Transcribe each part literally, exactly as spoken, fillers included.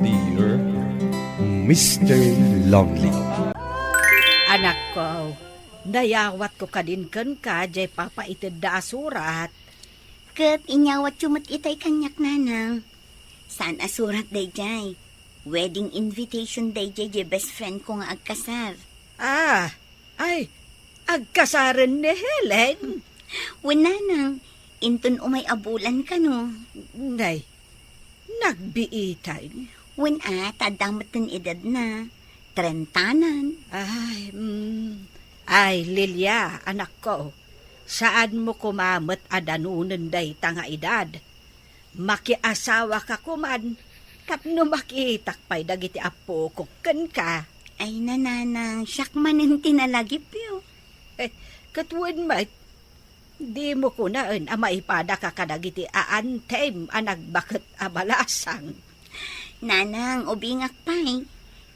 Dear Mister Lonely. Anakko, nayawatko kadin kenka jay papaitedda a surat. Ket inyawatyo met itay kaniak, nanang. Saan a surat dayjay? Wedding invitation dayjay jay best friend ko nga agkasar. Ah, ay, agkasaren ni Helen? Wen, nanang, inton umay a bulan kano. Nay, nagbiitan? Wen a, ta adda met ti edadna. Trentanan. Ay, mm. Ay, Lilia, anakko, saanmo koma met a danunen dayta nga edad. Makiasawaka koman tapno makitak pay dagiti appokok kenka. Ay, nanang, siak manen ti nalagipyo. Eh, ket wen met, dimo kunaen a maipadaka kadagiti aantem a nagbaket a balasang. Nanang, ubingak pay.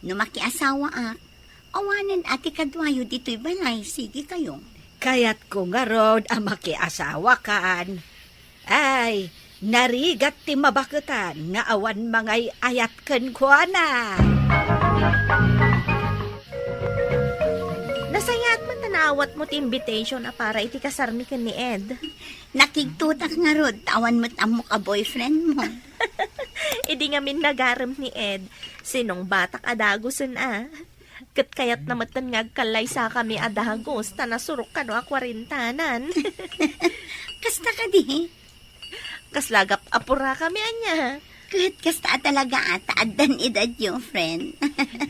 No makiasawaak, awanen a ti kaduayo ditoy balay, sige kayo. Kayatko ngarud a makiasawakan. Ay, narigat ti mabaketan nga awan mangay-ayat kenkuana. Nasayaat man ta naawatmo ti invitation a para iti kasarmi ken ni Ed. Nakigtotak ngarud ta awan met ammok a boyfriend mo. Idi ngamin nagarem ni Ed, sinungbatak a dagusen a. Ket kayatna metten nga agkallaysakami a dagus ta nasurok kano a kuarentanan. Kasta kadi? Kasla gap-, apurakami ania. Ket kasta a talaga a ta addan edadyo, friend.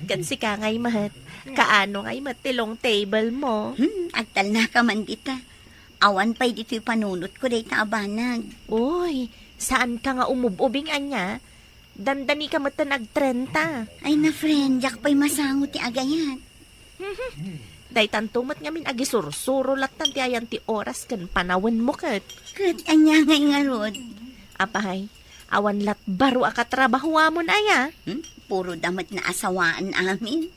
Ket sika ngay met, kaano ngay met ti long table mo? Hmm, agtalnaka man dita. Awan pay ditoy panunotko dayta a banag. Uy, saanka nga umub-ubing ania? Dandanika metten agtrenta. Ay na, friend, diak pay masango ti agayat. Daytanto met ngamin agisursuro lattan ti ayan ti oras ken panawenmo ket. Ket ania ngay ngarud? Apay, awan lat baro a katrabahoamon aya? Hmm? Puro da met naasawaan amin.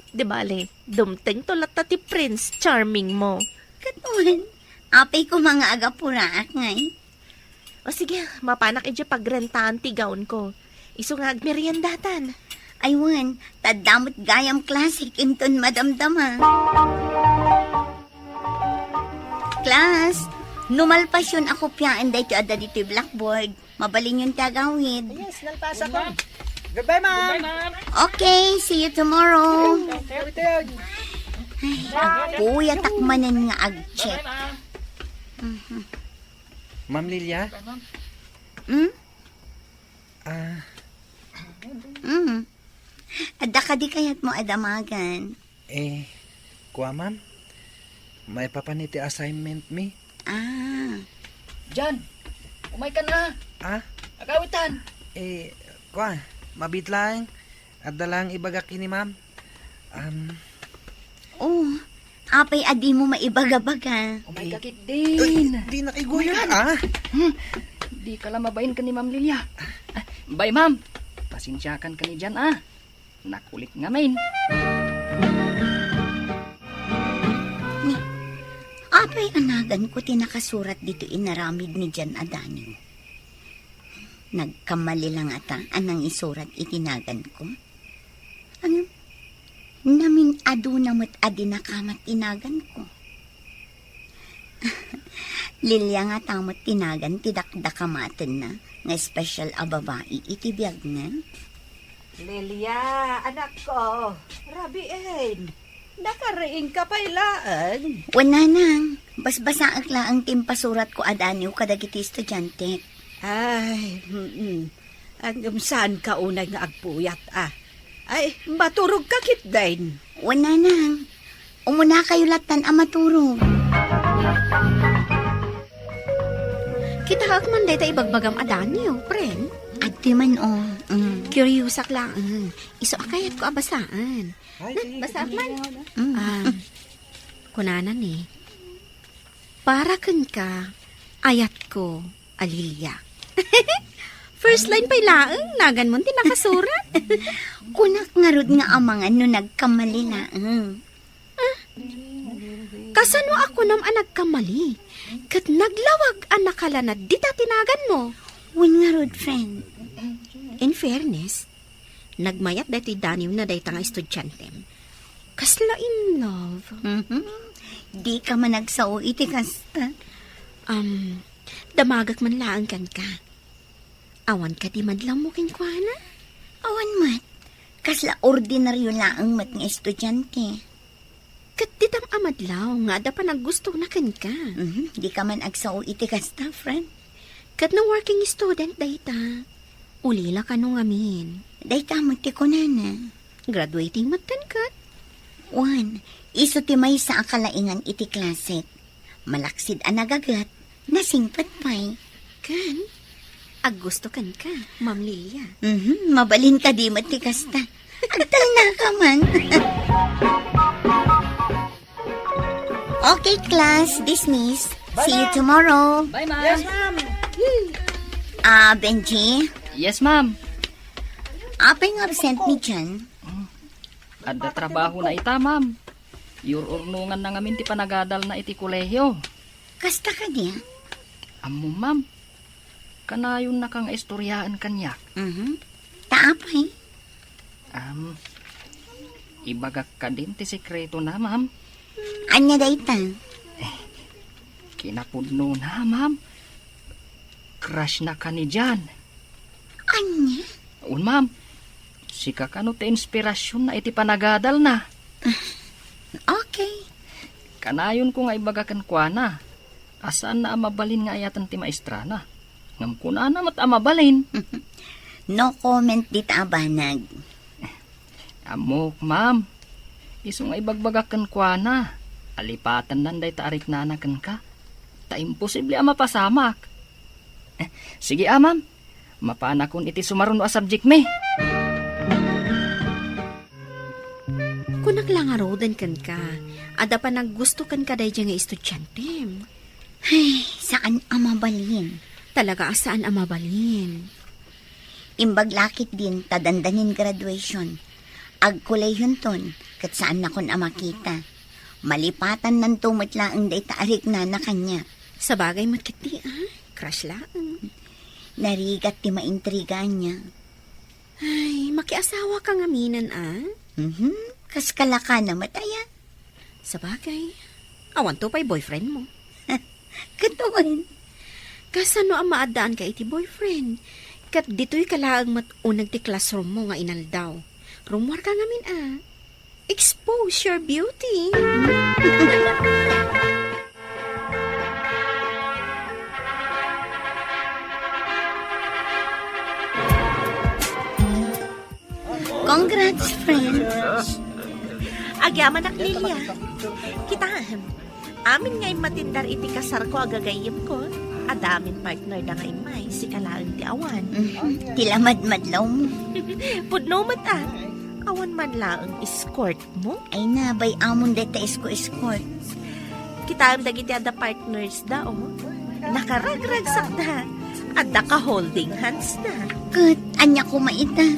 Di bale, dumtengto latta ti Prince Charming mo. Ket wen, apay koma nga agapuraak ngay. O sige, mapanak idiay pagrentaan ti gownko. Isu nga agmeriendatan. Ay wen, ta adda met gayam classic inton madamdama. Class, no malpasyon a kopiaen daytoy adda ditoy blackboard, mabalinyon ti agawid. Yes, nalpasakon. Goodbye, ma'am. Goodbye, ma'am. Okay, see you tomorrow. Puyatak manen nga ag-check. Bye-bye, ma'am. Mhm. Ma'am Lilia? Hmm? Ah. Hmm. Adda kadi kayatmo a damagan? Eh, kua, ma'am. Maipapan iti assignment mi. Ah. Jan, umaykan a. Ah? Agawitan. Eh, kua, mabiit laeng. Adda laeng ibagak ken ni ma'am. Um. Oh, apay a dimo maibaga-baga? Umayka ketdin. Ay, di nakiguyak, ah. Hmm. Dika la mabain ken ni Ma'am Lilia. Ah, bye, ma'am. Pasensiakan ken ni Jan, ah. Nakulit ngamin. Ni, apay a naganko ti nakasurat ditoy inaramid ni Jan a daniw? Nagkamali la ngata a nangisurat iti naganko? Ngem, namin-aduna met a dinakamat ti naganko. Lilia ngata met ti nagan ti dakdakamatenna nga espesyal a babai iti biagna. Lilia, anakko, rabiin. Nakariingka pay laeng. Wen, nanang, basbasaek laeng ti impasuratko a daniw kadagiti estudiantek. Ay, mm-mm. Ngem saanka unay nga agpuyat, a. Ay, maturogka ketdin. Wen, nanang. Umunakayo lattan a maturog. Kitaek man dayta ibagbagam a daniw, friend. Adtoy man, oh. Mm. Curiousak laeng. Isu a kayatko a basaan. Ay, sige, basaak man. Mm. Ah, kunana ni, "Para kenka, ayatko a Lilia." First line pay laeng, naganmon ti nakasurat. Kunak ngarud nga amangan no nagkamali laeng. Ah, kasano a kunam a nagkamali? Ket naglawag a nakalanad dita ti naganmo? Wen ngarud, friend. In fairness, nagmayat daytoy daniwna dayta nga estudiantem. Kasla in love. Mhm. Dika man agsao iti kasta. Um, damagak man laeng kenka. Awan kadi madlawmo kenkuana? Awan met. Kasla ordinaryo laeng met nga estudiante. Ket ditam a madlaw nga adda panaggustona kenka. Mhm, dika man agsao iti kasta, friend. Ket no working student dayta, ulila kano ngamin. Dayta met ti kunana. Graduating met ken ket. Wen, isu ti maysa a kalaingan iti klasek. Malaksid a nagaget, nasingpet pay. Ken, aggusto kenka, Ma'am Lilia. Mhm, mabalin kadi met ti kasta. Agtalnaka man. Okay, class, dismiss. See you tomorrow. Bye, ma'am. Yes, ma'am. Ah, Benji? Yes, ma'am. Apay nga absent ni Jan? Adda trabahona ita, ma'am. Iyur-urnonganna ngamin ti panagadalna iti kolehiyo. Kasta kadi? Ammom, ma'am. Kanayonnaka nga istoryaen kaniak. Mhm. Ta apay? Am, ibagak kadin ti sekretona, ma'am. Ania dayta? Kinapudnona, ma'am. Crush na ka ni Jan. Ania? Wen, ma'am. Sika kano ti inspirasionna iti panagadalna. Okay. Kanayonko nga ibaga kenkuana a saanna a mabalin nga ayaten ti maestrana. Ngem kunana met a mabalin. No comment dita a banag. Ammok, ma'am. Isu nga ibagbagak kenkuana, alipatennan dayta a riknana kenka. Ta imposible a mapasamak. Eh, sige, a, ma'am. Mapanakon iti sumaruno a subject mi. Kunak la ngaruden kenka, adda panaggusto kenka daydiay nga estudiantem. Ay, saan a mabalin. Talaga a saan a mabalin. Imbag la ketdin ta dandanin graduation. Agkolehionton, ket saannakon a makita. Malipatannanto met laeng dayta a riknana kaniak. Sabagay met ketdi, a? Crush laeng. Narigat ti maintriga ania. Ay, makiasawaka ngaminen, a? Mhm. Kas kalakana met aya. Sabagay, awanto pay boyfriend mo. Ket wen. Kasano a maaddaanka iti boyfriend? Ket ditoyka laeng met uneg ti classroom mo nga inaldaw. Rummuarka ngamin, a. Expose your beauty. Congrats, friend. Agyamanak, Lilia. Kitaem. Amin nga immatindar iti kasarko a gagayyemko, adda amin partner da nga immay, sika laeng ti awan. Mhm. Ti lamadmadlaw mo. Pudno met, a. Awan man laeng escort mo? Ay na, bay-amon dayta escort-escort. Kitaem dagiti adda partners da, o. Nakaragragsakda. Adda ka holding hands da. Ket, ania koma ita?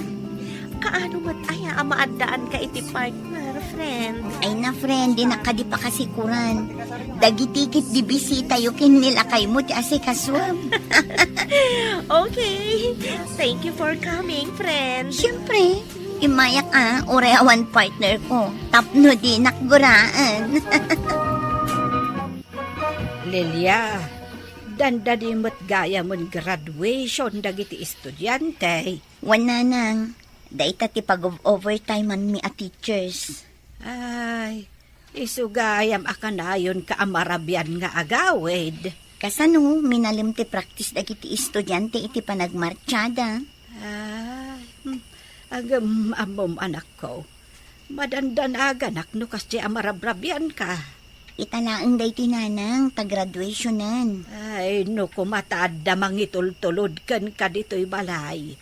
Kaano met aya a maaddaanka iti partner, friend? Ay na, friend, dinak kadi pakasikuran. Dagiti ketdi bisitayo ken ni lakaymo ti asikasuam. Okay. Thank you for coming, friend. Siyempre, immayak a, uray awan partner ko. Tapno dinak guraen. Lilia, dandani met gayamen graduation dagiti estudiante. Wen, nanang, dayta ti pag-overtimeanmi a teachers. Ay, isu gayam a kanayonka a marabian nga agawid. Kasano, minalem ti practice dagiti estudiante iti panagmartiada? Ay, hmm, agem ammom, anakko. Madandanaganak no kasdi a marabrabianka. Ita laeng daytoy, nanang, ta graduationan. Ay, no koma ta adda mangitultulod kenka ditoy balay.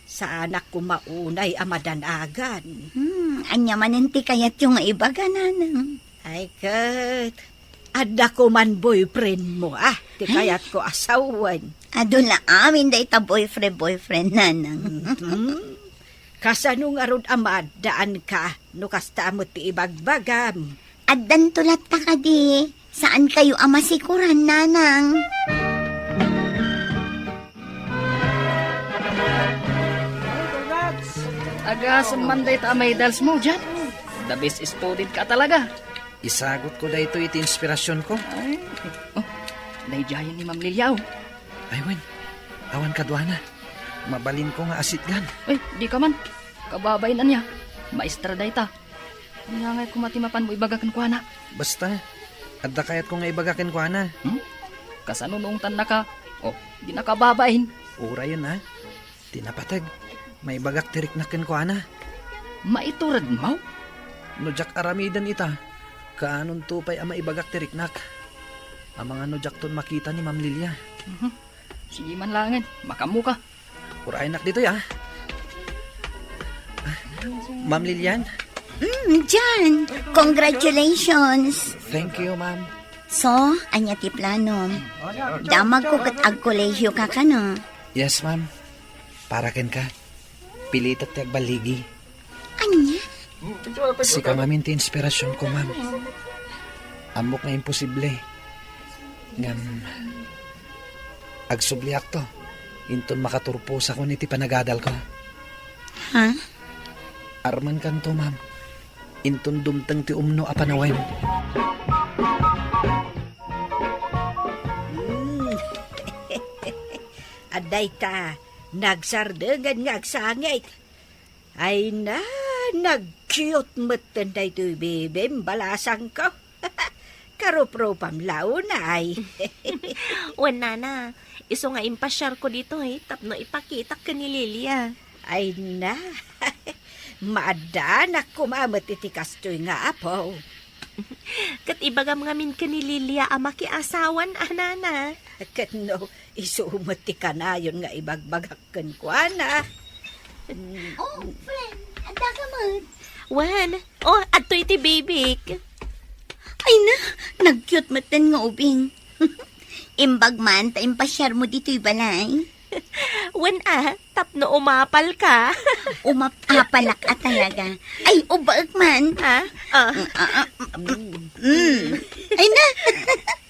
Saanak koma unay a madanagan. Hmm, ania manen ti kayatyo nga ibaga, nanang? Ay, ket, adda koman boyfriend mo, a, ti Hmm. kayatko a sawen. Adu la amin dayta boyfriend, boyfriend, nanang. Mhm. Kasano ngarud a maaddaanka no kasta met ti ibagbagam? Addanto latta kadi, saankayo a masikuran, nanang. Agasem man dayta a medals mo, Jan. The best student ka talaga. Isagut ko daytoy iti inspirasion ko. Ay. Oh, daydiayen ni Ma'am Lilia, oh. Ay, wen. Awan kaduana. Mabalin ko nga asitgan. Ay, di ka man. Kababain ania. Maestra dayta. Ania ngay koma ti mapan mo ibaga kenkuana? Basta, adda kayatko nga ibaga kenkuana. Hmm? Kasano no ungtannaka? Oh, di nakababain. Urayen, a. Ti napateg, maibagak ti riknak kenkuana. Maituredmo? No diak aramiden ita, kaanonto pay a maibagak ti riknak? Amangan no diakton makita ni Ma'am Lilia. Mhm. Sige man laengen, makaammoka. Urayennak ditoy, a. Ma'am Lilian? Mm, Jan, congratulations. Thank you, ma'am. So, ania ti planom? Damagko ket agkolehiyo ka kano? Yes, ma'am. Para kenka, pilitek ti agballigi. Ania? Sika ngamin ti inspirasionko, ma'am. Ammok nga imposible. Ngem, agsubliakto. Inton makaturposakon iti panagadalko. Ha? Armenkanto, ma'am. Inton dumteng ti umno a panawen. Mm. Adda ita, nagsardengen nga agsangit. Ay na, nag-cute metten daytoy bibim, balasangko. Karuprupam la unay. Wen, nana, isu nga impasiarko ditoy tapno ipakitak ken ni Lilia. Ay na, maaddanak koma met iti kastoy nga apo. Ket ibagam ngamin ken ni Lilia a makiasawan a, nana. Ket no, isu met ti kanayon nga ibagbagak kenkuana. Oh, friend, adda ka met? Wen, oh, adtoy ti bibik. Ay na, nag-cute metten nga ubing. Imbag man ta impasiarmo ditoy balay. Wen a, tapno umapal ka. Umapalak a talaga. Ay, ubaek man. Ha? Ah. Mm, ah, ah, mm, mm. Ay na,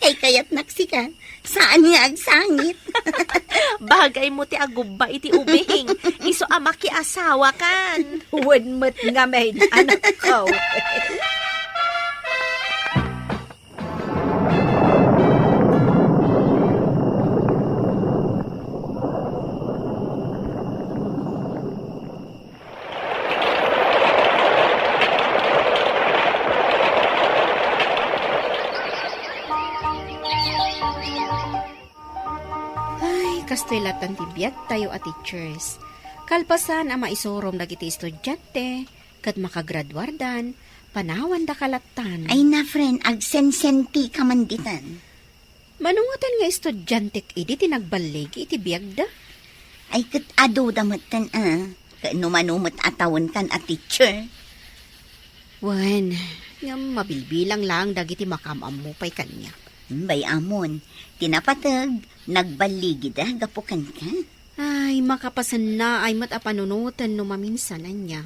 kay kayatnak sika. Saan nga agsangit? Bagaymo ti agubba iti ubing. Isu a makiasawakan. Wen met ngamin, anakko. Ay, kastoy latan ti biagtayo a teachers. Kalpasan a maisurom dagiti estudiante, ket makagraduardan, panawandaka lattan. Ay na, friend, agsensentika man ditan. Mano ngatan nga estudiantek idi ti nagballigi iti biagda? Ay, ket adu da metten, a. Ket no mano met a tawenkan a teacher? Wen, ngem mabilbilang laeng dagiti makaam-ammo pay kaniak. Hmm, bay-amon, ti napateg, nagballigida gapu kenka. Ay, makapasennaay met a panunoten no maminsan ania.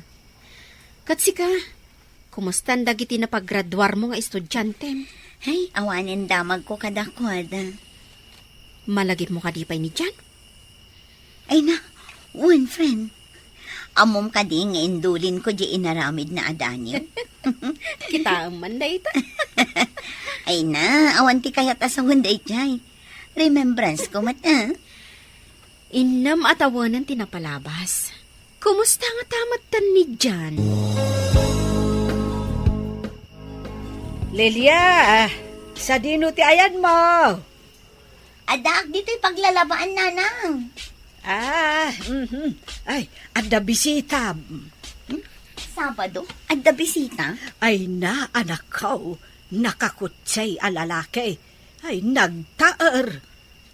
Ket sika, kumustan dagiti napagraduarmo nga estudiantem? Ay, awanen damagko kadakuada. Malagipmo kadi pay ni Jan? Ay na, wen, friend. Ammom kadi nga indulinko di inaramidna a daniw? Kitaem man dayta. Ay na, awan ti kayat a sawen daydiay. Remembrance ko met, a. Innem a tawenen ti napalabas. Kumusta ngata metten ni Jan? Lilia, sadino ti ayanmo? Addaak ditoy paglalabaan, nanang. Ah, mhm. Ay, adda bisita. Sabado, adda bisita? Ay na, anakko, nakakutsay a lalaki. Ay, nagtaer.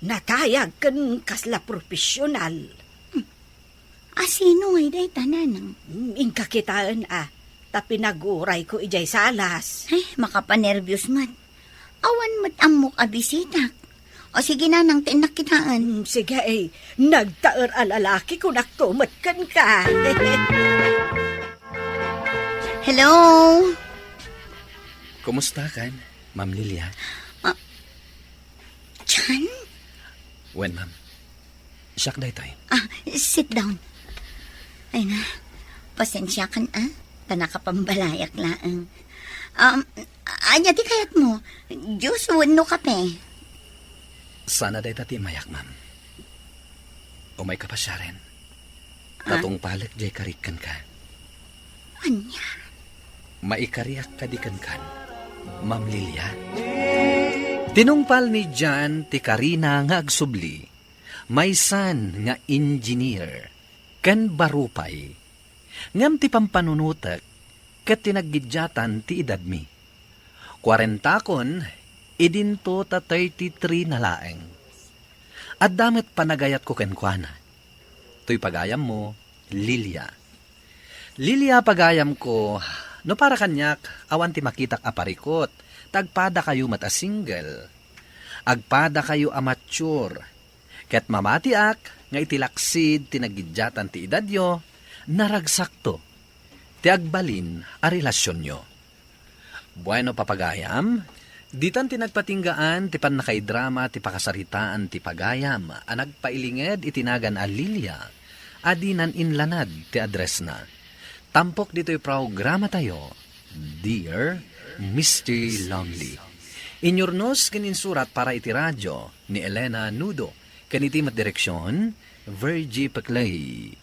Natayag ken kasla profesional. Asino ngay dayta, nanang? Mm, inka kitaen a, ta pinagurayko idiay salas. Ay, makapanerbios met. Awan met ammok a bisitak. O sige, nanang, ta innak kitaen. Mm, sige, eh. Nagtaer a lalaki, kunakto met kenka. Hello? Kumusta kan, Ma'am Lilia? Ah, Jan? Wen, ma'am. Siak daytoy. Ah, sit down. Ay na, Pasensiakan, a, ta nakapambalayak laeng. Um, ania ti kayatmo? Juice wenno kape? Sana dayta ti immayak, ma'am. Umayka pasiaren. Ah? Tatungpalek diay karik kenka. Ania? Maikariak kadi kenkan, Ma'am Lilia? Tinungpal ni Jan ti karina nga agsubli, maysan nga engineer ken baro pay. Ngem ti pampanunotek ket ti naggiddiatan ti edadmi. Kuarentakon, idinto ta thirty-three na laeng. Adda met panagayatko kenkuana. Toy pagayammo, Lilia. Lilia, pagayamko, no para kaniak, awan ti makitak a parikut, ta agpadakayo met a single. Agpadakayo a mature. Ket mamatiak nga iti laksid ti naggiddiatan ti edadyo, naragsakto ti agbalin a relasionyo. Bueno, papagayam, ditan ti nagpatinggaan ti pannakaidrama ti pakasaritaan ti pagayam a nagpailinged iti nagan a Lilia a dinan inlanad ti addressna. Tampok ditoy programatayo, Dear Mister Lonely. Inyurnos ken insurat para iti radio ni Elena Nudo, ken iti met direksion, Virgie Peclay.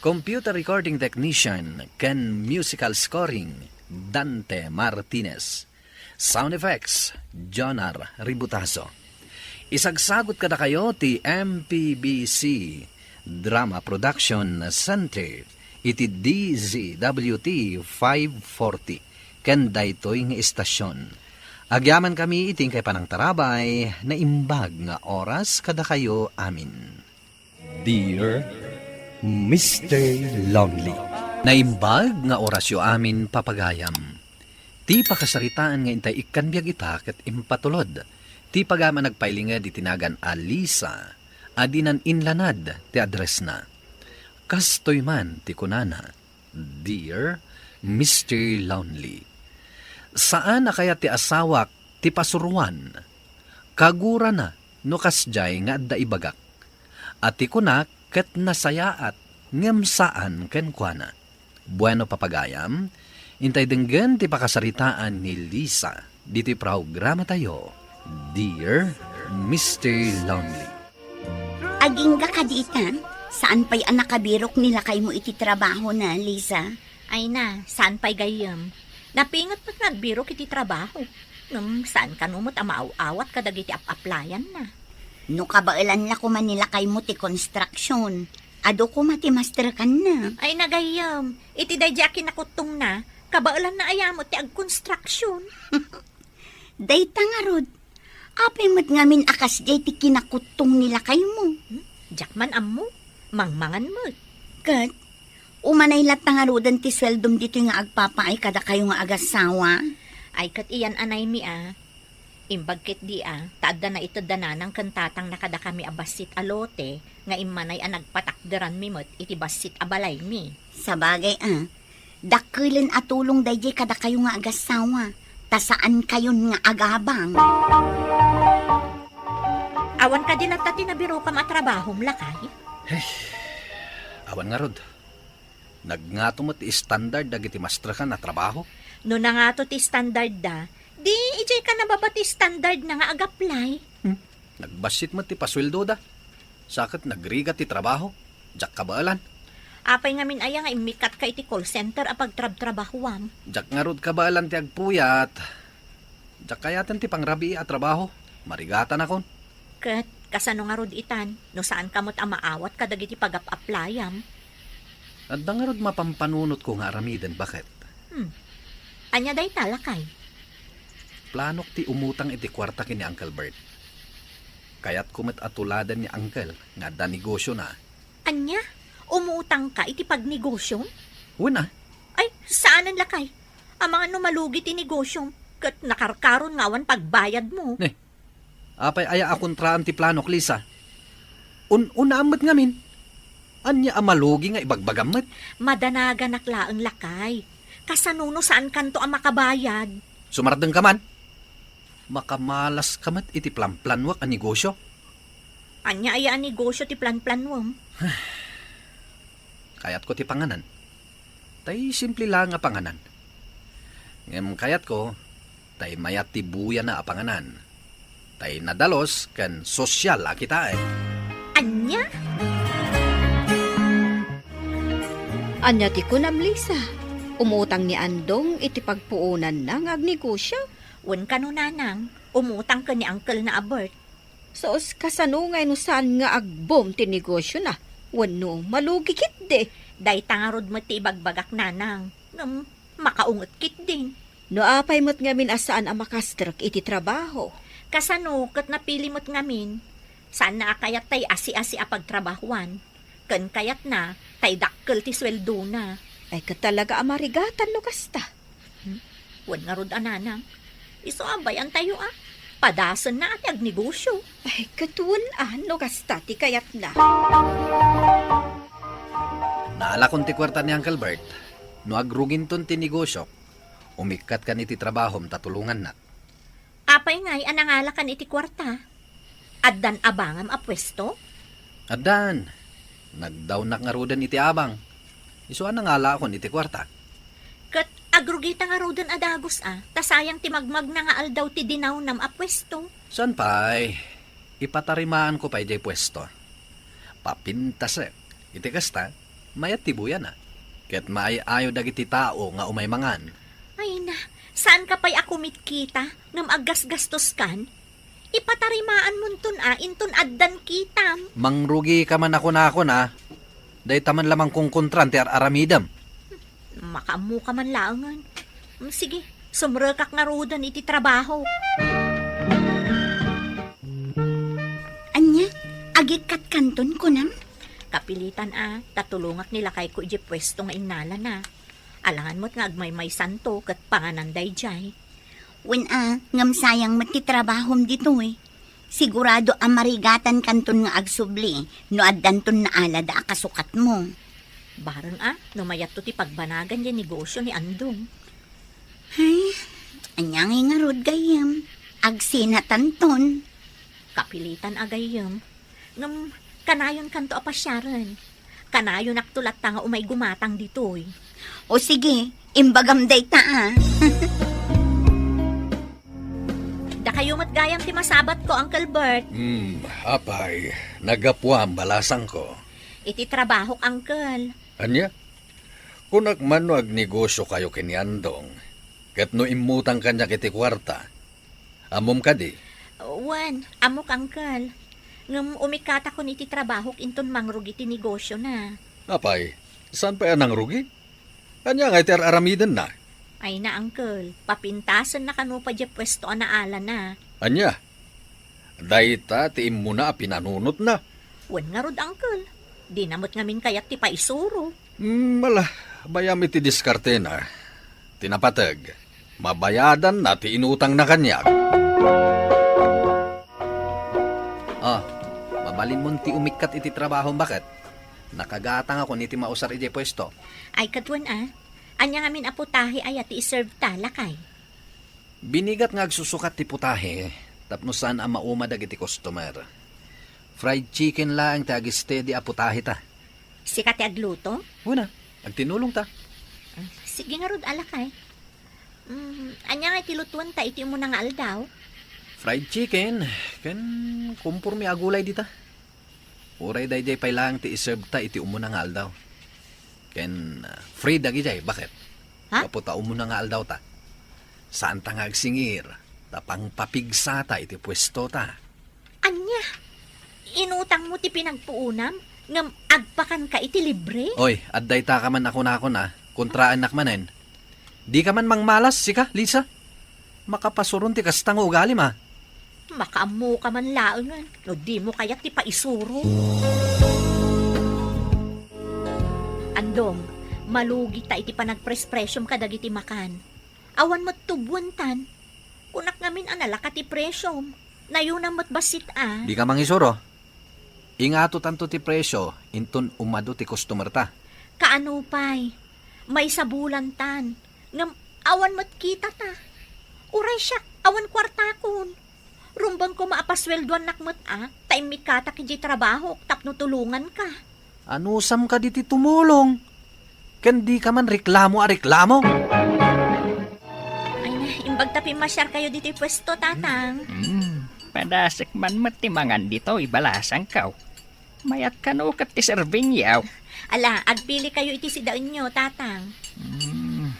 Computer recording technician ken musical scoring, Dante Martinez. Sound effects, Jonar Ributazo. Isagsagut kadakayo ti M P B C Drama Production Center iti D Z W T five forty ken daytoy nga istasion. Agyamankami iti inkay panangtarabay, naimbag nga oras kadakayo amin. Dear Mister Lonely. Naimbag nga orasyo amin, papagayam. Ti pakasaritaan nga intay ikkan biag ita ket impatulod ti pagayam a nagpailinged iti nagan a Lisa a dinan inlanad ti addressna. Kastoy man ti kunana, Dear Mister Lonely. Saan a kayat ti asawak ti pasuroan. Kagurana no kasdiay nga adda ibagak. A ti kunak ket nasayaat ngem saan kenkuana. Bueno, papagayam, intay denggen ti pakasaritaan ni Lisa ditoy programatayo, Dear Mister Lonely. Agingga kadi ita, saan pay a nakabirok ni lakaymo iti trabahona, Lisa? Ay na, saan pay gayyem. Napinget met nga agbirok iti trabaho. Ngem saan kano met a maaw-awat kadagiti ap-aplayanna. No kabaelan la koma ni lakaymo ti construction, adu koma ti masterkanna. Ay na gayyem, iti daydiay a kinakuttongna, kabaelanna aya met ti agconstruction. Dayta ngarud, apay met ngamin a kasdiay ti kinakuttong ni lakaymo? Hmm? Diak man ammo. Mangmangan met. Ket, umanay latta ngaruden ti sueldom ditoy nga agpapaay kadakayo nga agassawa? Ay, ket iyan anaymi a. Imbag ketdi a, ta adda naited da nanang ken tatangna kadakami a bassit a lote nga immanay a nagpatakderanmi met iti bassit a balaymi. Sabagay a, dakkelen a tulong daydiay kadakayo nga agassawa, ta saankayon nga agabang. Awan kadi latta ti nabirokam a trabahom, lakay? Hey, awan ngarud. Nagngato met ti standard dagiti masterkan a trabaho. No nangato ti standard da, di idiay ka nababa ti standard na nga ag-apply. Hmm. Nagbassit met ti pasueldo da. Sa ket nagrigat ti trabaho. Diak kabaelan. Apay ngamin aya nga immikatka iti call center a pagtrabtrabahuam? Diak ngarud kabaelan ti agpuyat. Diak kayaten ti pangrabii a trabaho. Marigatanakon. Ket kasano ngarud itan, no saanka met a maawat kadagiti pagap-aplayam? Adda ngarud mapampanunotko nga aramiden, baket. Hmm. Ania dayta, lakay? Planok ti umutang iti kuarta ken ni Uncle Bert. Kayatko met a tuladen ni Uncle nga adda negosiona. Ania? Umutangka iti pagnegosion? Wen a. Ay, saanen, lakay. Amangan no malugi ti negosiom, ket nakarkaron nga awan pagbayadmo. Ne, apay aya a kontraan ti planok, Lisa? Un-, unaam met ngamin. Ania a malugi nga ibagbagam met? Madanaganak laeng, lakay. Kasano no saankanto a makabayad? Sumardengka man. Makamalaska met iti planplanuak a negosio. Ania aya a negosio ti planplanuem? Kayatko ti panganan. Tay simple laeng a panganan. Ngem kayatko, tay mayat ti buyana a panganan. Tay nadalus ken sosyal a kitaen. Ania? Ania ti kunam, Lisa? Umutang ni Andong iti pagpuonanna nga agnegosyo? Wen kano, nanang, umutang ken ni uncle na a Bert. Sus, kasano ngay no saan nga agbom ti negosyona? Wenno malugi ketdi? Dayta ngarud met ti ibagbagak, nanang. Ngem makaunget ketdin. No apay met ngamin a saan a makastrek iti trabaho? Kasano ket napili met ngamin? Saanna a kayat tay asi-asi a pagtrabahoan. Ken kayatna tay dakkel ti sueldona. Ay, ket talaga a marigatan no kasta. Hmm? Wen ngarud a, nanang. Isu a bayantayo a. Padasenna a ti agnegosyo. Ay, ket wen a no kasta ti kayatna. Naalakon ti kuarta ni Uncle Bert. No agruginton ti negosyok, umikkat kan iti trabahom ta tulongannak. Apay ngay a nangalakan iti kuarta? Addan abangam a puesto? Addan. Nagdawnak ngaruden iti abang. Isu a nangalakon iti kuarta. Ket agrugita ngaruden a dagus a, ta sayang ti magmagna nga aldaw ti dinawnam a puesto. Saan pay, ipatarimaanko pay diay puesto. Papintasek. Iti kasta, mayat ti buyana. Ket maay-ayo dagiti tao nga umay mangan. Ay na, saanka pay a kumitkita ngem aggasgastoskan? Ipatarimaanmonton a inton addan kitam. Mangrugika man a kunakon a. Dayta man la mangkonkontran ti ar-aramidem. Makaammoka man laengen. Mm, sige, sumrekak ngaruden iti trabaho. Ania? Agikkat kanton, kunam? Kapilitan a, ta tulongak ni lakayko idiay puesto nga innalana. Alangan met nga agmaymaysanto ket panganan daydiay. Wen a, ngem sayang met ti trabahom ditoy. Sigurado a marigatan kanton nga agsubli no addanton naalada a kasukatmo. Bareng a, no mayatto ti pagbanagan diay negosyo ni Andong. Ay, ania ngay ngarud gayyem? Agsinatanton. Kapilitan a gayyem. Ngem, kanayonkanto a pasiaren. Kanayonakto latta nga umay gumatang ditoy. O sige, imbagam dayta a. Dakayo met gayam ti masabatko, Uncle Bert. Hmm, apay, naggapuam balasangko. Iti trabahok, Uncle. Ania? Kunak man no agnegosyo kayo ken ni Andong, ket no immutang kaniak iti kuarta. Ammom kadi? Wen, ammok, Uncle. Ngem umikkatakon iti trabahok inton mangrugi ti negosyona. Apay, saan pay a nangrugi? Ania ngay ti ar-aramidenna? Ay na, Uncle, papintasenna kano pay diay puesto a naalana. Ania? Dayta ti immuna a pinanunotna? Wen ngarud, Uncle. Dina met ngamin kayat ti paisuro. Hmm, ala, bayam iti diskartena. Ti napateg, mabayadanna ti inutangna kaniak. Ah, mabalinmon ti umikkat iti trabahom, baket? Nakagatangakon iti mausar idiay puesto. Ay, ket wen a, ania ngamin a putahe aya ti iserve ta, lakay? Binigat nga agsusukat ti putahe tapno saan a mauma dagiti customer. Fried chicken laeng ti agistedi a putaheta. Sika ti agluto? Wen a, agtinulongta. Ah, sige ngarud a, lakay. Mm, ania ngay ti lutuenta iti umuna nga aldaw? Fried chicken, ken komporme a gulay dita. Uray daydiay pay laeng ti iserve ta iti umuna nga aldaw. Ken, ah, free dagidiay, baket? Ha? Gapu ta umuna nga aldaw ta. Saanta nga agsingir, ta pangpapigsa ta iti puesto ta. Ania? Inutangmo ti pinagpuonam, ngem agpakanka iti libre? Oy, adda ita ka man a kunakon a, kontraennak manen. Dika man mangmalas, sika, Lisa? Makapasuron ti kasta nga ugalim a. Makaammoka man laengen no dimo kayat ti paisuro. Andong, malugita iti panagprespresiom kadagiti makan. Awan met tubuentan. Kunak ngamin a nalaka ti presiom. Nayunam met bassit a. Dika mangisuro. Ingatotanto ti presio inton umadu ti customer ta. Kaano pay? Maysa bulantan. Ngem awan met kita ta. Uray siak, awan kuartakon. Rumbeng koma a pasueldoannak met a, ta immikkatak idiay trabahok tapno tulonganka. Anusam kadi ti tumulong? Ken dika man reklamo a reklamo. Ay na, imbag ta pimmasiarkayo ditoy puesto, Tatang. Hmm, padasek man met ti mangan ditoy, balasangko. Mayat kano ket ti servingyo. Ala, agpilikayo iti sidaenyo, Tatang. Hmm,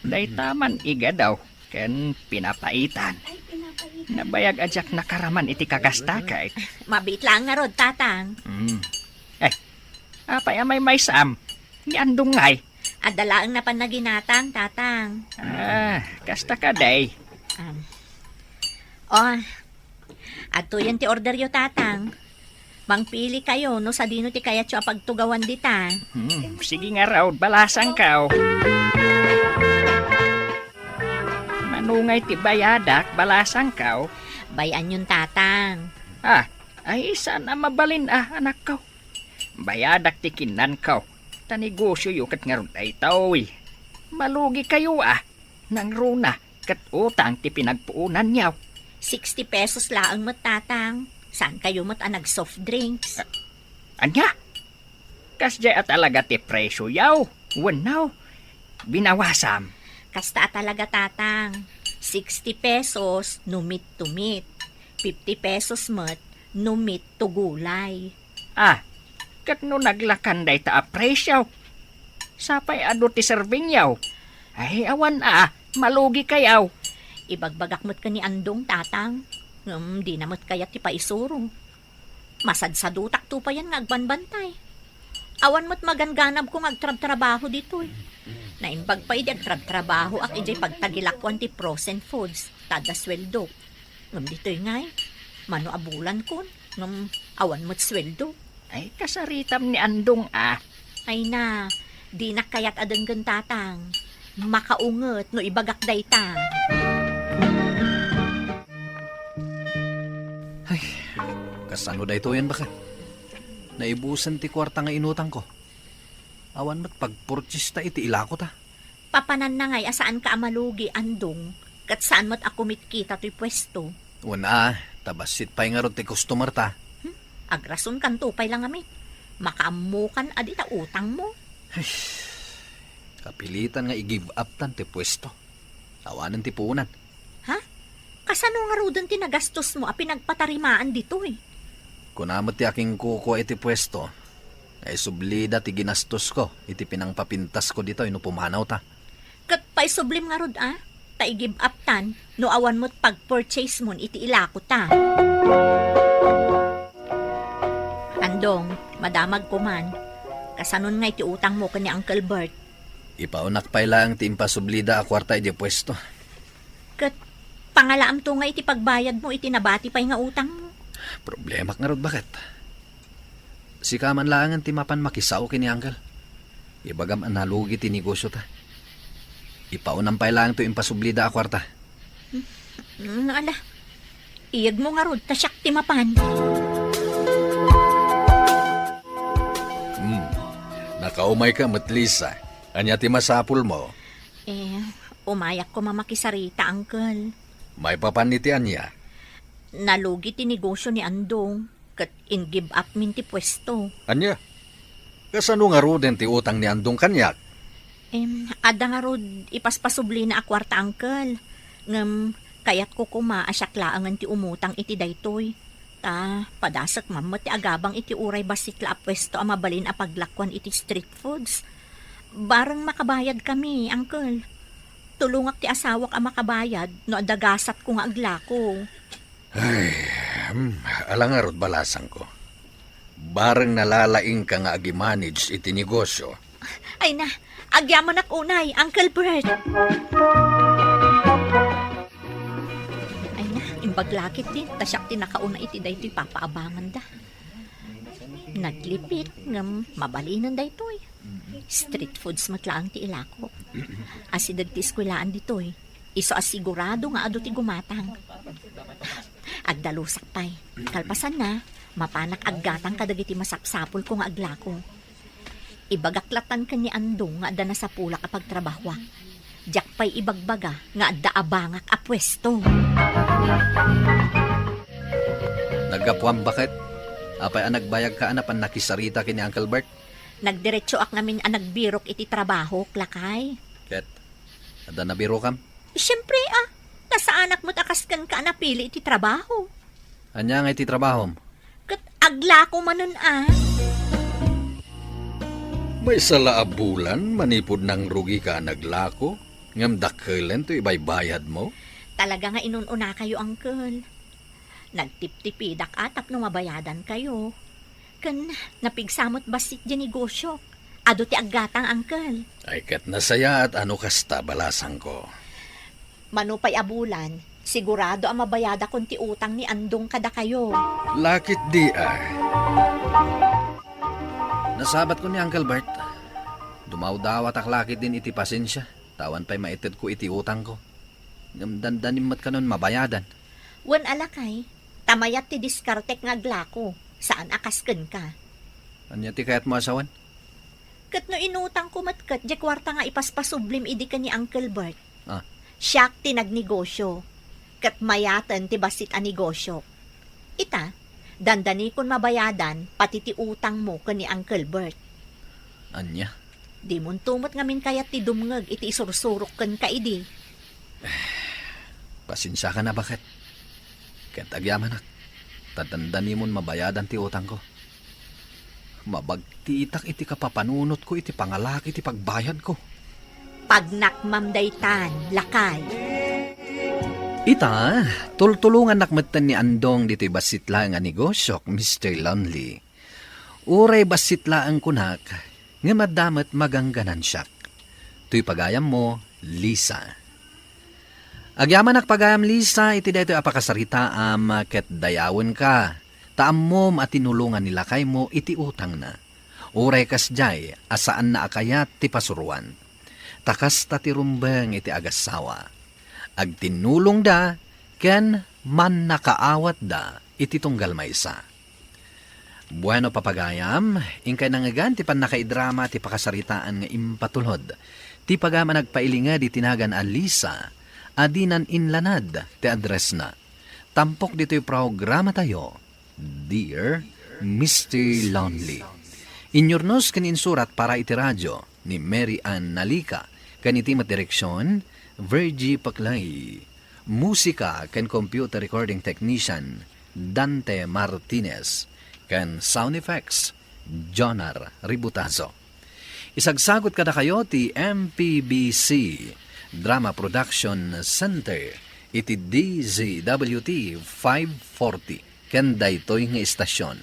dayta man igadaw ken pinapaitan. Nabayag a diak nakaraman iti kakastakay. Mabiit laeng ngarud, Tatang. Hmm. Eh, apay a maymaysam? Ni Andong ngay? Adda laeng napan naginatang, Tatang. Ah, kasta kadi. Um, oh, adtoyen ti orderyo, Tatang. Mangpilikayo no sadino ti kayatyo a pagtugawan dita. Hmm, sige ngarud, balasangko. Mano ngay ti bayadak, balasangko? Bay-anyon, Tatang. Ah, ay, saan a mabalin a, anakko? Bayadak ti kinnanko. Ta negosioyo ket ngarud daytoy. Malugikayo a. Nangruna ket utang ti pinagpuonanyo. Sixty pesos laeng met, Tatang. Saankayo met a nag-soft drinks. A-, ania? Kasdiay a talaga ti presioyo? Wenno, binawasam? Kasta a talaga, Tatang. Sixty pesos no meat to meat. Fifty pesos met no meat to gulay. Ah, ket no naglakan dayta a presio, sapay adu ti servingyo. Ay, awan a, malugikayo. Ibagbagak met ken ni Andong, Tatang. Ngem dina met kayat ti paisuro. Masadsadutakto payen nga agbanbantay. Awan met maganganabko nga agtrabtrabaho ditoy. Naimbag pay idi agtrabtrabahoak idiay pagtagilakoan ti frozen foods, ta adda sueldo. Ngem ditoy ngay, mano a bulankon, ngem awan met sueldo. Ay, kasaritam ni Andong a. Ay na, dinak kayat a denggen, Tatang. Makaunget no ibagak dayta. Ay, kasano daytoyen, baket? Naibusen ti kuarta nga inutangko. Awan met pagpurchista iti ilakota. Papananna ngay a saanka a malugi, Andong, ket saan met a kumitkita toy puesto. Wen a, ta bassit pay ngarud ti customer ta. Hmm? Agrasonkanto pay la ngamin. Makaammokan a dita utangmo. Ay, kapilitan nga i-give up tan ti puesto. Awanen ti puonan. Ha? Kasano ngaruden ti nagastosmo a pinagpatarimaan ditoy? Kuna met ti akinkukua iti puesto, nga isublida ti ginastosko iti pinangpapintasko ditoy no pumanawta. Ket paisublim ngarud a, ta i-give up tan no awan met pagpurchase mon iti ilakota. Andong, madamagko man. Kasanon ngay ti utangmo ken ni Uncle Bert? Ipaonak pay laeng ti impasublida a kuarta idiay puesto. Ket pangalaamto nga iti pagbayadmo iti nabati pay nga utangmo. Problemak ngarud, baket. Sika man laengen ti mapan makisao ken ni Uncle. Ibagam a nalugi ti negosiota. Ipaunam pay laeng ti impasublida a kuarta. Hmm, ala. Iyegmo ngarud ta siak ti mapan. Hmm. Nakaumayka met, Lisa. Ania ti masapulmo? Eh, umayak koma makisarita, Uncle. Maipapan iti ania? Nalugi ti negosio ni Andong, ket in-give up min ti puesto. Ania? Kasano ngaruden ti utang ni Andong kaniak? Em, adda ngarud ipaspasublina a kuarta, Uncle. Ngem, kayatko koma a siak laengen ti umutang iti daytoy. Ta, padasek man met ti agabang iti uray bassit la a puesto a mabalin a paglakuan iti street foods. Bareng makabayadkami, Uncle. Tulongak ti asawak a makabayad no adda gasatko nga aglako. Ay, hmm, ala ngarud balasangko. Bareng nalalaingka nga agi-manage iti negosio. Ay na, agyamanak unay, Uncle Bert. Ay na, imbag la ketdi, ta siak ti nakauna iti daytoy papaabanganda. Naglipit, ngem mabalinen daytoy. Street foods met laeng ti ilako. Asideg ti eskuelaan ditoy. Isu a sigurado nga adu ti gumatang. Agdalusak pay. Kalpasanna, mapanak aggatang kadagiti masapsapulko nga aglako. Ibagak latan ken ni Andong nga adda nasapulak a pagtrabahoak. Diak pay ibagbaga nga adda abangak a puesto. Naggapuam, baket? Apay a nagbayagka a napan nakisarita ken ni Uncle Bert? Nagdiretsoak ngamin a nagbirok iti trabahok, lakay. Ket, adda nabirokam? Siempre, a. Nasaanak met a kas kenka a napili iti trabaho. Ania nga iti trabahom? Ket aglako manen a. Maysa la a bulan manipud nangrugika a naglako, ngem dakkelen ti ibaybayadmo? Talaga nga inun-unakayo, Uncle. Nagtiptipidak a tapno mabayadankayo. Ken napigsa met bassit diay negosio. Adu ti aggatang, Uncle. Ay, ket nasayaat a no kasta, balasangko. Mano pay a bulan, sigurado a mabayadakon ti utang ni Andong kadakayo. Lakit di ay. Nasabatko ni Uncle Bert. Dumawdawatak lakit din iti pasensia, ta awan pay maitedko iti utangko. Ngem dandanim met kanon mabayadan. Wen a lakay, ta mayat ti diskartek nga aglako, saan a kas kenka. Ania ti kayatmo a sawen? Ket no inutangko met ket diay kuarta nga ipaspasublim idi ken ni Uncle Bert. Ah. Siak ti nagnegosio, ket mayaten ti bassit a negosio. Ita, dandanikon mabayadan pati ti utangmo ken ni Uncle Bert. Ania? Dimonto met ngamin kayat ti dumngeg iti isursurok kenka idi. Pasensiakan a baket. Ket agyamanak, ta dandanimon mabayadan ti utangko. Mabagtitak iti kapapanunotko iti pangalaki ti pagbayadko. Pagnakmam daytan, lakay. Ita, tultulongannak metten ni Andong ditoy bassit laeng a negosiok, Mister Lonely. Uray bassit laeng kunak, ngem adda met magangganansiak. Toy pagayammo, Lisa. Agyamanak pagayam, Lisa, iti daytoy a pakasaritaam ket dayawenka, ta ammom a tinulongan ni lakaymo iti utangna. Uray kasdiay a saanna a kayat ti pasuroan. Ta kasta ti rumbeng iti agassawa. Agtinnulongda ken mannakaawatda iti tunggal maysa. Bueno, papagayam, inkay nangngegan ti pannakaidrama ti pakasaritaan nga impatulod. Ti pagayam a nagpailinged iti nagan a Lisa, a dinan inlanad ti addressna. Tampok ditoy programatayo, Dear Mister Lonely. Inyurnos ken insurat para iti radio ni Mary Ann Nalica, ken iti met direksion, Virgie Paclay. Musika ken computer recording technician, Dante Martinez, ken sound effects, Jonar Ributazo. Isagsagut kadakayo ti M P B C Drama Production Center iti D Z W T five forty ken daytoy nga istasion.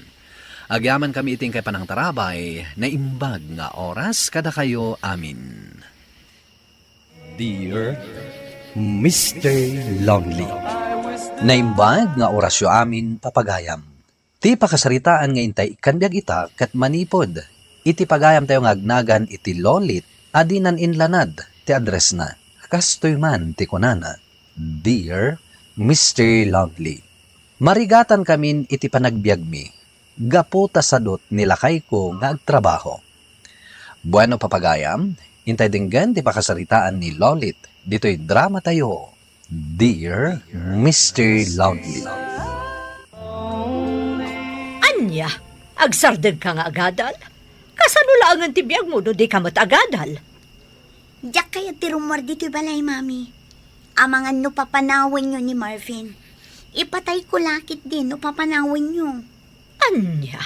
Agyamankami iti inkay panangtarabay, naimbag nga oras kadakayo amin. Dear Mister Lonely. Naimbag nga orasyo amin, papagayam. Ti pakasaritaan nga intay ikkan biag ita ket manipud iti pagayamtayo nga agnagan iti Lolit a dinan inlanad ti addressna. Kastoy man ti kunana, Dear Mister Lonely. Marigatankamin iti panagbiagmi gapu ta sadut ni lakayko nga agtrabaho. Bueno, papagayam, intay denggen ti pakasaritaan ni Lolit ditoy dramatayo, Dear Mister Lonely. Ania, agsardengka nga agadal? Kasano laengen ti biagmo no dika met agadal? Diak kayat ti rummuar ditoy balay, Mami. Amangan no papanawenyo ni Marvin. Ipatayko la ketdi no papanawenyo. Ania?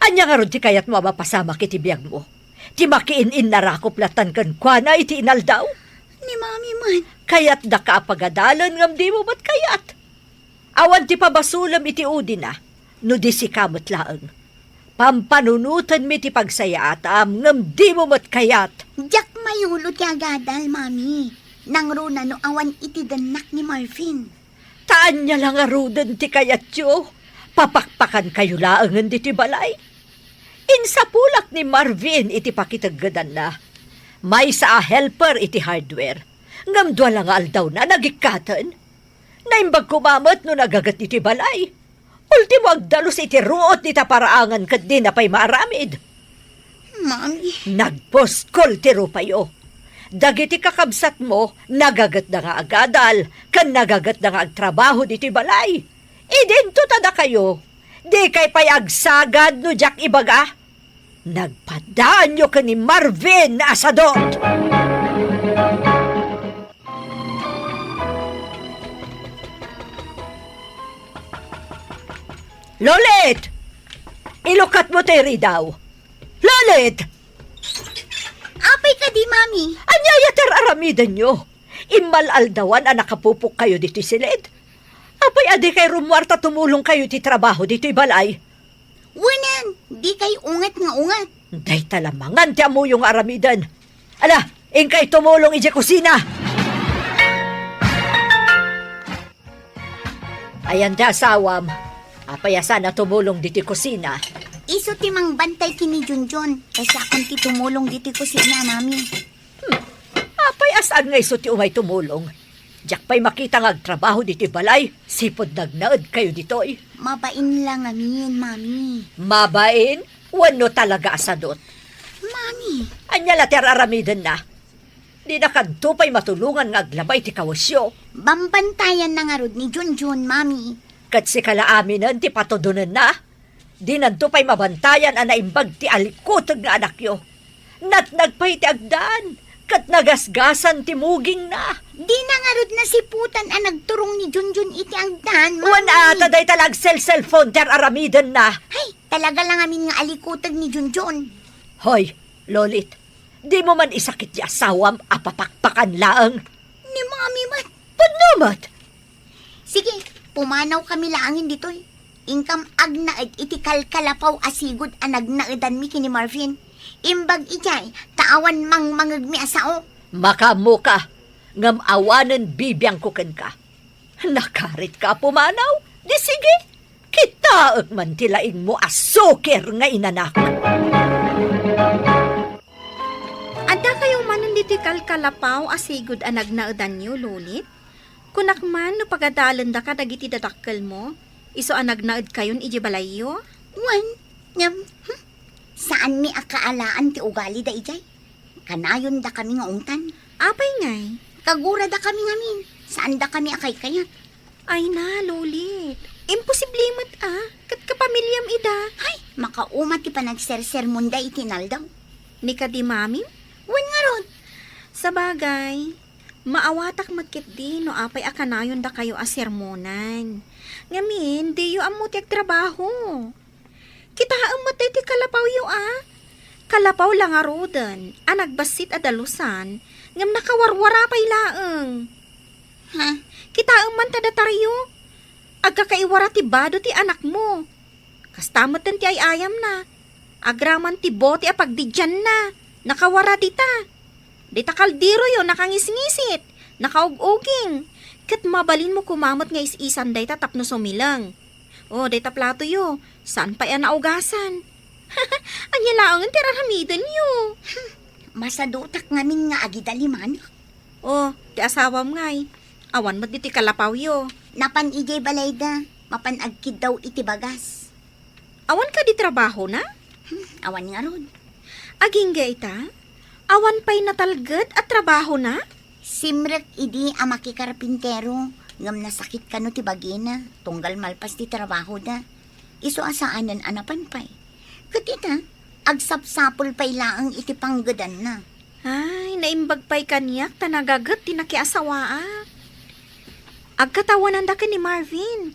Ania ngarud ti kayatmo a mapasamak iti biagmo? Ti makiin-innarakop lattan kenkuana iti inaldaw? Ni Mami man. Kayatdaka a pagadalen ngem dimo met kayat. Awan ti pabasolem iti udina, no di sika met laeng. Pampanunotenmi ti pagsayaatam ngem dimo met kayat. Diak mayulo ti agadal, Mami. Nangruna no awan iti dennak ni Marvin. Ta ania la ngaruden ti kayatyo? Papakpakankayo laengen ditoy balay? Insapulak ni Marvin iti pakiteggedanna. Maysa a helper iti hardware, ngem dua la nga aldawna nagikkaten. Naimbag koma met no nagaget iti balay. Ultimo, agdalus iti ruot dita paraangan ket dina pay maaramid. Mami. Nagpuskol ti rupayo. Dagiti kakabsatmo, nagagetda nga agadal, ken nagagetda nga agtrabaho ditoy balay. Idinto ta dakayo, dikay pay agsagad no diak ibaga? Nagpadaanyo ken ni Marvin a sadot! Lolit! Ilukatmo ti ridaw! Lolit! Apay kadi, Mami? Ania ti ar-aramidenyo? Immal-aldawan a nakapupokkayo ditoy siled? Apay a dikay rummuar ta tumulongkayo iti trabaho ditoy balay? Wen, dikay unget nga unget. Dayta la mangan ti ammoyo nga aramiden. Ala, inkay tumulong idiay kusina. Ayan ti asawam. Apay a saan a tumulong ditoy kusina? Isu ti mangbantay ken ni Junjun. Kasta kon ti tumulong ditoy kusina, Mami. Hmm. Apay a saan nga isu ti umay tumulong? Diak pay makita nga agtrabaho ditoy balay, sipud nagnaedkayo ditoy. Mabain la ngamin, Mami. Mabain? Wenno talaga a sadot? Mami. Ania la ti ar-aramidenna? Dinakadto pay matulongan nga aglaba iti kawesyo. Bambantayanna ngarud ni Junjun, Mami. Ket sika la aminen ti patudonenna? Dinanto pay mabantayan a naimbag ti alikuteg nga anakyo. Natnag pay ti agdan, ket nagasgasan ti mugingna. Dina ngarud nasiputan a nagturong ni Junjun iti agdan, Mami. Wen a, ta dayta la agselselpon ti ar-aramidenna. Ay, talaga la ngamin nga alikuteg ni Junjun. Hoy, Lolit, dimo man isakit ti asawam a papakpakan laeng. Ni Mami met. Pudno met! Sige, pumanawkami laengen ditoy. Inkam agnaed iti kalkalapaw a sigud a nagnaedanmi ken ni Marvin. Imbag idiay, ta awan mangmangegmi a sao. Makaammoka, ngem awanen bibiangko kenka. Nakaritka a pumanaw? Di sige, kitaek man ti laingmo a sukir nga inanak. Addakayo manen ditoy kalkalapaw a sigud a nagnaedanyo, Lolit? Kunak man no pagadalendaka dagiti dadakkelmo, isu a nagnaedkayon idiay balayyo? Wen, ngem, hmm, saanmi a kaalaan ti ugalida idiay. Kanayondakami nga ungtan. Apay ngay? Kaguradakami ngamin. Saandakami a kaykayat. Ay na, Lolit. Imposible met a. Ket kapamiliam ida. Hay, makauma ti panagsersermonda iti inaldaw. Ni kadi Mamim? Wen ngarud. Sabagay, maawatak met ketdi no apay a kanayondakayo a sermonan. Ngamin, diyo ammo ti agtrabaho. Kitaem met daytoy kalapawyo a. Kalapaw la ngaruden a nagbassit a dalusan, ngem nakawarwara pay laeng. Ha? Kitaem man ta datayo. Agkakaiwara ti bado ti anakmo. Kasta metten ti ay-ayamna. Agraman ti bote a pagdidianna. Nakawara dita. Dita kalderoyo, nakangisngisit, nakaug-uging. Ket mabalinmo koma met nga is-isan dayta tapno sumileng. O, dayta platoyo, saan pay a naugasan. Ania laengen ti ar-aramidenyo? Masadutak ngamin nga agidalimanek. O, ti asawam ngay, awan met ditoy kalapawyo. Napan idiay balayda, mapan agkiddaw iti bagas. Awan kadi trabahona? Hmm, awan ngarud. Agingga ita, awan pay natalged a trabahona? Simrek idi a makikarpintero, ngem nasakit kano ti bagina, tunggal malpas ti trabahoda. Isu a saanen a napan pay. Ket ita, agsapsapul pay laeng iti panggedanna. Ay, naimbag pay kaniak ta nagaget ti nakiasawaak. Agkatawenanda ken ni Marvin.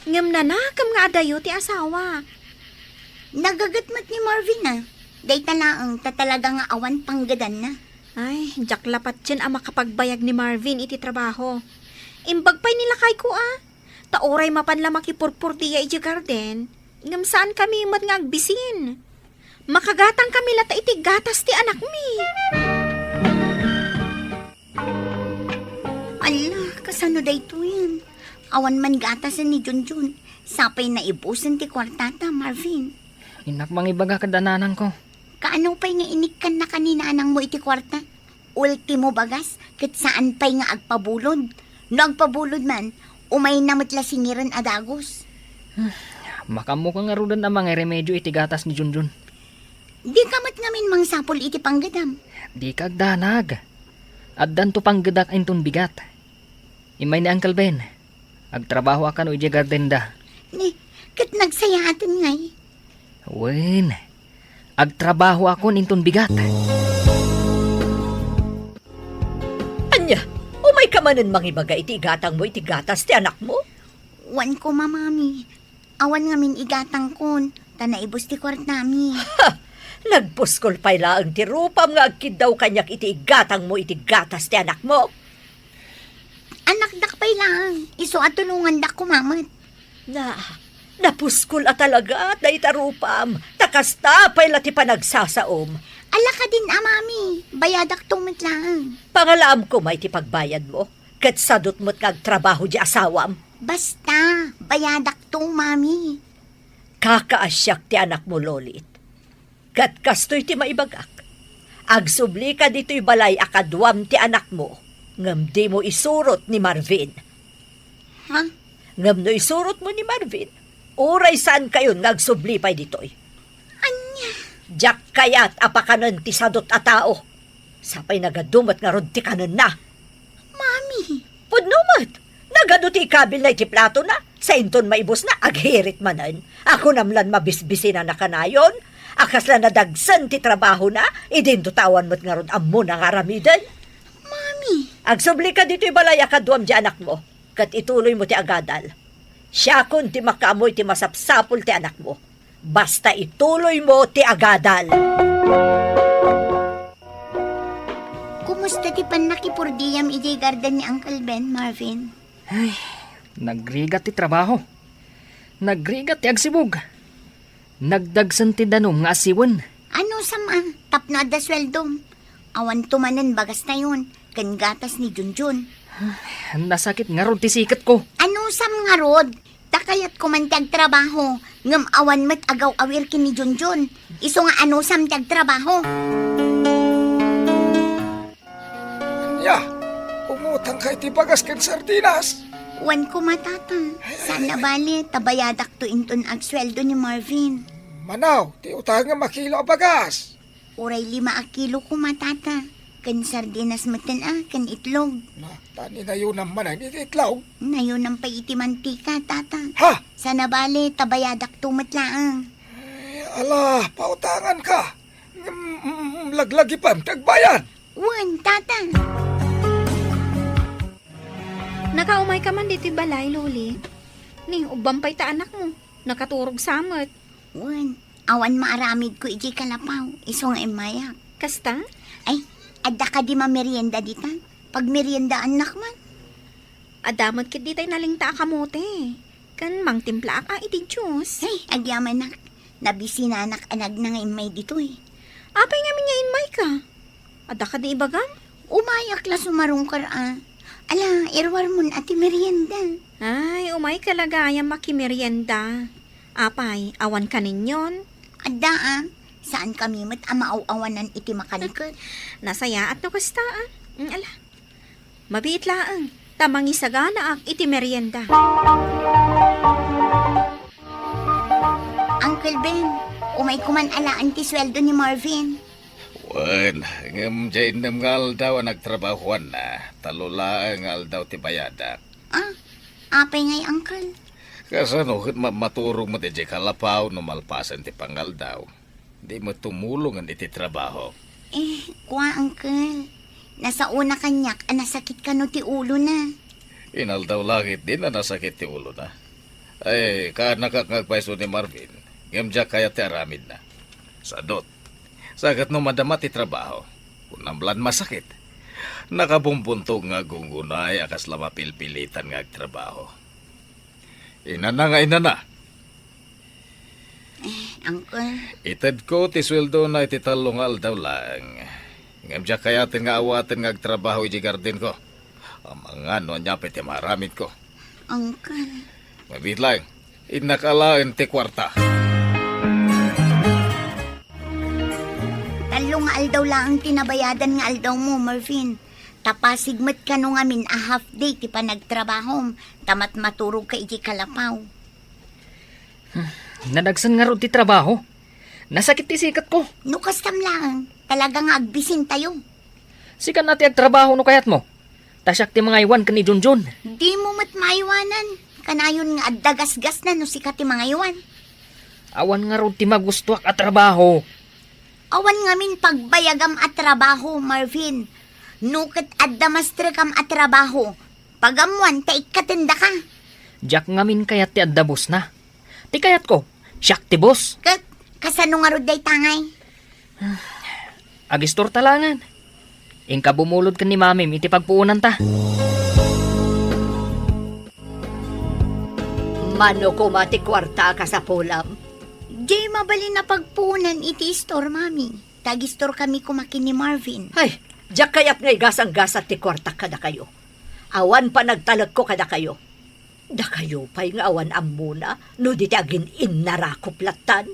Ngem nanakem nga adayo ti asawa. Nagaget met ni Marvin a. Dayta laeng ta talaga nga awan panggedanna. Ay, diak la patien a makapagbayag ni Marvin iti trabaho. Imbag pay ni lakayko a. Ta uray mapan la makipurpurdia idiay garden, ngem saankami met nga agbisin. Makagatangkami latta iti gatas ti anakmi. Alla, kasano daytoyen? Awan man gatasen ni Junjun. Sapay naibusen ti kuartata, Marvin. Innak mangibaga kada nanangko. Kaano pay nga inikkannaka ni nanangmo iti kuarta? Ultimo bagas, ket saan pay nga agpabulod. No agpabulod man, umayna met la singiren a dagus. Hmm, makaammoka ngaruden a mangiremedio iti gatas ni Junjun. Dika met ngamin mangsapul iti panggedam. Dika agdanag. Addanto panggedak inton bigat. Immay ni Uncle Ben. Agtrabaho a kano idiay gardenda. Ni, ket nagsayaaten ngay. Wen, Agtrabahoakon inton bigat. Ania, umayka manen mangibaga iti igatangmo iti gatas ti anakmo? Wen koma, Mami. Awan ngamin igatangkon, ta naibus ti kuartami. Ha! Nagpuskol pay laeng ti rupam nga agkiddaw kaniak iti igatangmo iti gatas ti anakmo. Anakdak pay laeng, isu a tulongandak koma met. Na, napuskol a talaga dayta rupam, ta kasta pay la ti panagsasaom. Ala kadin a, Mami, bayadakto met laeng. Pangalaam koma iti pagbayadmo, ket sadot met nga agtrabaho di asawam. Basta, bayadakto, Mami. Kakaasiak ti anakmo, Lolit. Ket kastoy ti maibagak. Agsublika ditoy balay a kaduam ti anakmo, ngem dimo isurot ni Marvin. Ha? Ngem no isurotmo ni Marvin, uray saankayon nga agsubli pay ditoy. Ania? Diak kayat a pakanen ti sadot a tao. Sapay nagadu met ngarud ti kanenna. Mami! Pudno met! Nagadu ti ikabilna iti platona, sa inton maibusna, aghirit manen. A kunam lan mabisbisinan a kanayon, a kasla nadagsen ti trabahona, idinto ta awan met ngarud ammona nga aramiden. Mami! Agsublika ditoy balay a kaduam di anakmo, ket ituloymo ti agadal. Siakon ti makaammo iti masapsapul ti anakmo. Basta ituloymo ti agadal. Kumusta ti pannakipurdiam idiay garden ni Uncle Ben, Marvin? Ay, nagrigat ti trabaho. Nagrigat ti agsibug. Nagdagsen ti danum nga asiwen. Anusam a, tapno adda sueldom. Awanto manen bagastayon, ken gatas ni Junjun. Nasakit ngarud ti siketko. Anusam ngarud? Ta kayatko man ti agtrabaho, ngem awan met agaw-awir ken ni Junjun. Isu nga anusam ti agtrabaho. Ania, umutangka iti bagas ken sardinas? Wen koma, Tata. Saan a bale, ta bayadakto inton agsueldo ni Marvin. Manaw, ti utangem a kilo a bagas. Uray lima a kilo koma, Tata. Ken sardinas metten a, ken itlog. Na, ta ni nayonam manen iti itlog? Nayonam pay iti mantika, Tata. Ha? Saan a bale, ta bayadakto met laeng. Ay, ala, pautanganka. Ngem, mm, laglagipem ti agbayad. Wen, Tata. Nakaumayka man ditoy balay, Loli. Ni, ubban pay ta anakmo. Nakaturog sa met. Wen, awan maaramidko idiay kalapaw, isu nga immayak. Kasta? Ay, adda kadi mamerienda ditan? Pagmeriendaannak man. Adda met ketdi tay nalingta a kamote. Ken mangtimplaak a iti juice. Ay, agyamanak. Nabisinanak a nagna nga immay ditoy. Apay ngamin nga immayka? Adda kadi ibagam? Umayak la sumarungkar a. Ala, iruarmon a ti merienda. Ay, umayka la gayam makimerienda. Apay, awan kaninyon? Adda a. Saan kami met a maaw-awanan iti makanket. Nasayaat no kasta a. Mm, ala. Mabiit laeng, ta mangisaganaak iti merienda. Uncle Ben, umay koman alaen ti sueldo ni Marvin. Wen, ngem diay innem nga aldaw a nagtrabahoanna, tallo laeng nga aldaw ti bayadak. Ah, apay ngay, Uncle? Kasano ket ma-, maturog met idiay kalapaw no malpasen ti pangaldaw? Di met tumulongen iti trabaho. Eh, kua, Uncle. Nasaona kaniak a nasakit kano ti ulona. Inaldaw langit din a nasakit ti ulona. Ay, kaanakak nga agpayso ni Marvin. Ngem diak kayat ti aramidna. Sadot. Sa ket no madama ti trabaho, kunam lan masakit. Nakabumbuntog nga aggunggunay a kasla mapilpilitan nga agtrabaho. Inana nga inana. Eh, Uncle. Itedko ti sueldona iti tallo nga aldaw laeng. Ngem diak kayaten nga awaten nga agtrabaho idiay gardenko. Amangan no ania pay ti maaramidko. Uncle. Mabiit laeng, innak alaen ti kuarta. Tallo nga aldaw laeng ti nabayadan nga aldawmo, Marvin. Ta pasig met kano ngamin a half day ti panagtrabahom, ta matmaturogka idiay kalapaw. Hmm, nadagsen ngarud ti trabaho. Nasakit ti siketko. No kastam laeng, talaga nga agbisintayo. Sika na ti agtrabaho no kayatmo. Ta siak ti mangaywan ken ni Junjun. Dimo met maaywanan. Kanayon nga adda gasgasna no sika ti mangaywan. Awan ngarud ti magustoak a trabaho. Awan ngamin pagbayagam a trabaho, Marvin. No ket adda mastrekam a trabaho, pagammoan ta ikkatendaka. Diak ngamin kayat ti adda boss na. Ti kayatko, siak ti boss. Ket kasano ngarud dayta ngay? Agistor ta laengen. Inka bumulod ken ni Mamim iti pagpuonanta. Mano koma ti kuarta a kasapulam? Diay mabalin a pagpuonan iti istor, Mami. Ta agistorkami koma ken ni Marvin. Ay, diak kayat nga igasanggasat ti kuartak kadakayo. Awan panagtalekko kadakayo. Dakayo pay nga awan ammona no di ti agin-innarakop lattan.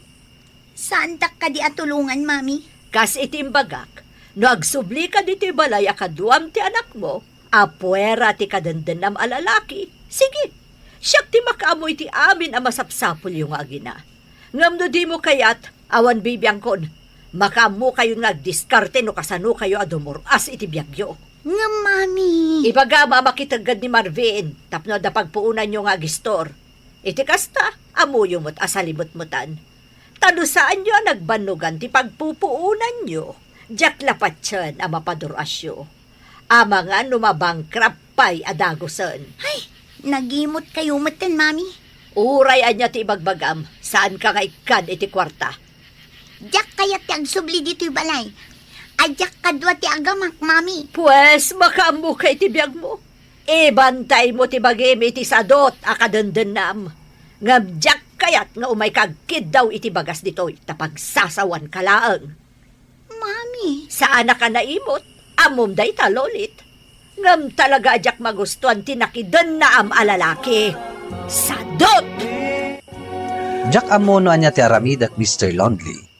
Saandak kadi a tulongan, Mami? Kas iti imbagak, no agsublika ditoy balay a kaduam ti anakmo, a puera ti kadendennam a lalaki, sige, siak ti makaammo iti amin a masapsapulyo nga agina. Ngem no dimo kayat, awan bibiangkon. Makaammokayon nga agdiskarte no kasanokayo a dumur-as iti biagyo. Ngem, Mami. Ibagam a makitegged ni Marvin tapno adda pagpuonanyo nga agistor. Iti kasta, ammoyo met a salimetmetan. Ta no saanyo a nagbannogan ti pagpupuonanyo, diak la patien a mapadur-asyo. Amangan no mabankrupt pay a dagusen. Ay, nagimotkayo metten, Mami. Uray ania ti ibagbagam, saanka nga ikkan iti kuarta. Diak kayat ti agsubli ditoy balay. Diak kadua ti agamak, Mami. Pues, makaammoka iti biagmo. Ibantaymo ti bagim iti sadut a kadendennam. Ngem diak kayat nga umayka agkiddaw iti bagas ditoy ta pagsasawanka laeng. Mami. Saanak a naimot. Ammom dayta, Lolit. Ngem talaga a diak magustuan ti nakidennaam a lalaki. Sadut! Diak ammo no ania ti aramidek, Mister Lonely.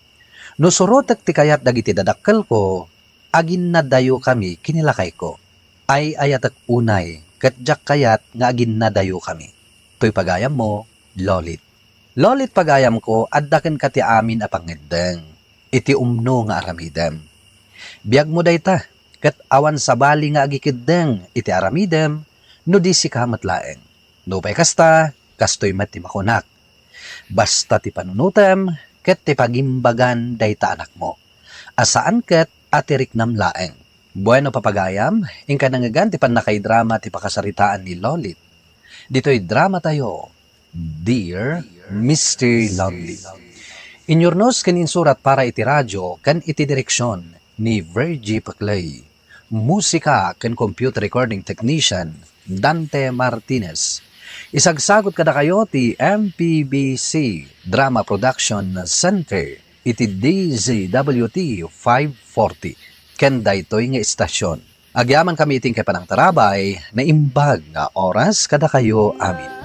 No surotek ti kayat dagiti dadakkelko, aginnadayokami ken ni lakayko. Ay-ayatek unay ket diak kayat nga aginnadayokami. Toy pagayammo, Lolit. Lolit, pagayamko, adda kenka ti amin a pangngeddeng iti umno nga aramidem. Biagmo dayta, ket awan sabali nga agikeddeng iti aramidem no di sika met laeng. Nupay kasta, kastoy met ti makunak. Basta ti panunotem ket ti pagimbagan dayta anakmo, a saan ket a ti riknam laeng. Bueno, papagayam, inka nangngegan ti pannakaidrama ti pakasaritaan ni Lolit. Ditoy dramatayo, Dear Mister Lonely. Inyurnos ken insurat para iti radio ken iti direksion ni Virgie Paclay. Musika ken computer recording technician, Dante Martinez. Isagsagut kadakayo ti M P B C Drama Production Center iti D Z W T five forty ken daytoy nga istasyon. Agyamankami iti inkay panangtarabay, naimbag nga oras kadakayo amin.